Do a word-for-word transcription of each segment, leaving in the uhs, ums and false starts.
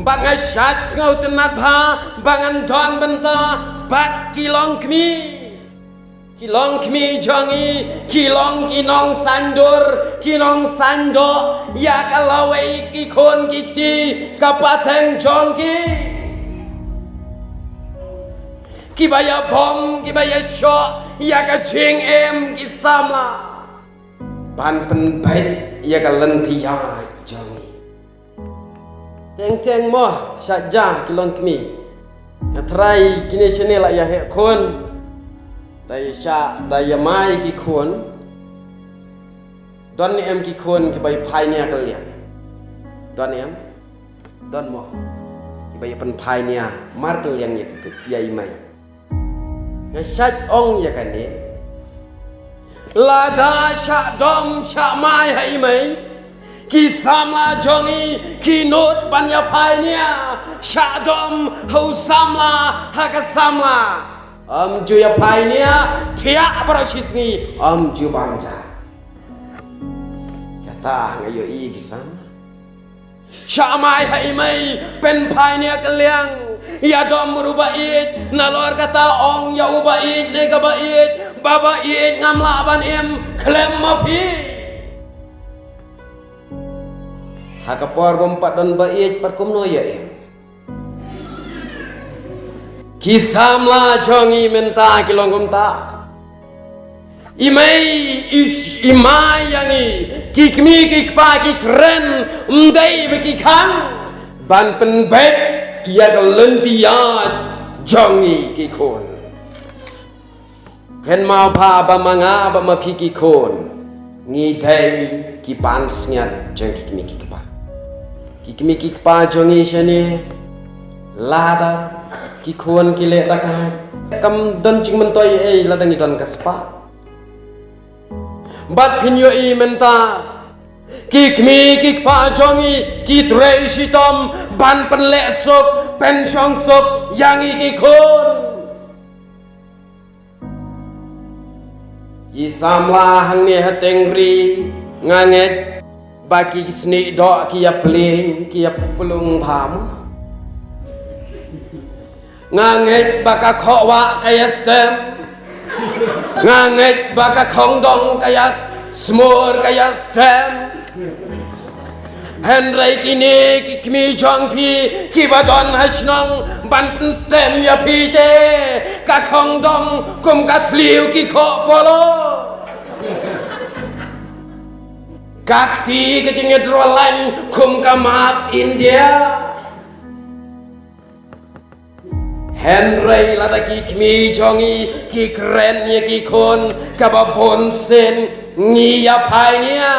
Bad nga shait sngewtynnat bha ba ngan don bynta bad ki longkmie. Ki longkmie jong ngi ki long ki nongsaiñdur, ki nongsaiñdoh ïa ka lawei ki khun ki kti, ka pateng jong ki. Kiba ïabom, kiba ïashoh ïa ka jingim ki samla ban pynbeit ïa ka lynti ïaid jong ngi. Teng teng mo, shah ja ki longkmie. Nga trai kine shane la ïa heh khun. Da ïa shah, da ïa mai ki khun. Don ne em ki khun kiba ïa phai nia ka liang? Don ne em? Don mo kiba ïa pynphai nia mar ka liang ïa ka, ïa i mei? Nga shait ong ïa kane. Lada shah dom shah mai ha i mei, ki samla jong ngi ki nud ban ïa phai nia. Shah dom ha u samla ha ka samla. Ym ju ïa phai nia, thiah baroh shi sngi, ym ju bam ja. Kata nga ïohi ki samla. Shah mai ha i mei, pynphai nia ka liang. Ïa dom ruh ba ïeit, nalor kata ong ïa u ba ïeit ne ka ba ïeit, ba ba ïeit ngam lah ban im khlem ma phi. Ha ka por bym pat don ba ïeit pat kumno ïa im? Ki samla jong ngi mynta ki long kumta. I mei, i, i mai ïa ngi, ki kmie ki kpa ki kren, ym dei ba ki khang ban pynbeit ïa ka lynti ïaid jong ngi ki khun. Kren mawpha ba ma nga ba ma phi ki khun ngi dei ki pansngiat jong ki kmie ki kpa. Ki kmie ki kpa jong ngi shane, lada ki khun ki leh da ka kam don jingmyntoi ei lada ngi don ka spah. Bad phin ïohi mynta ki kmie ki kpa jong ngi ki trei shitom ban pynleh suk pynshong suk ïa ngi ki khun. Ki samla hangne ha teng ri, nga ngeit ba ki snieh doh ki ïa pling ki ïa plung bha mo. Nga ngeit ba ka khohwah ka ïa stem. Nga ngeit ba ka khongdong ka ïa smur ka ïa stem. Hynrei kine ki kmie jong phi kiba don ha shnong ban pynstem ïa phi te, ka khongdong kum ka thliew ki khoh polo. Ka kti ka jingïadro lain kum ka map India. Hynrei lada ki kmie jong ngi ki kren ïa ki khun kaba bun sien, ngi ïa phai nia.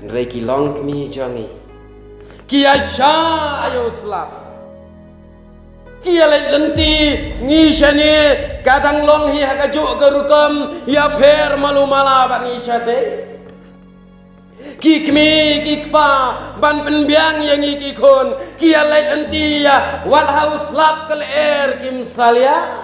Hynrei ki longkmie jong ngi ki ïa shah ïa u slap. Ki ïa leit lynti, ngi shane ka dang long hi ha kajuh ka rukom, ïapher malu mala bad ngi shatei. Ki kmie ki kpa ban pynbiang ïa ngi ki khun ki ïa leit lynti ïa, wat ha u slap ka lyer kim salia.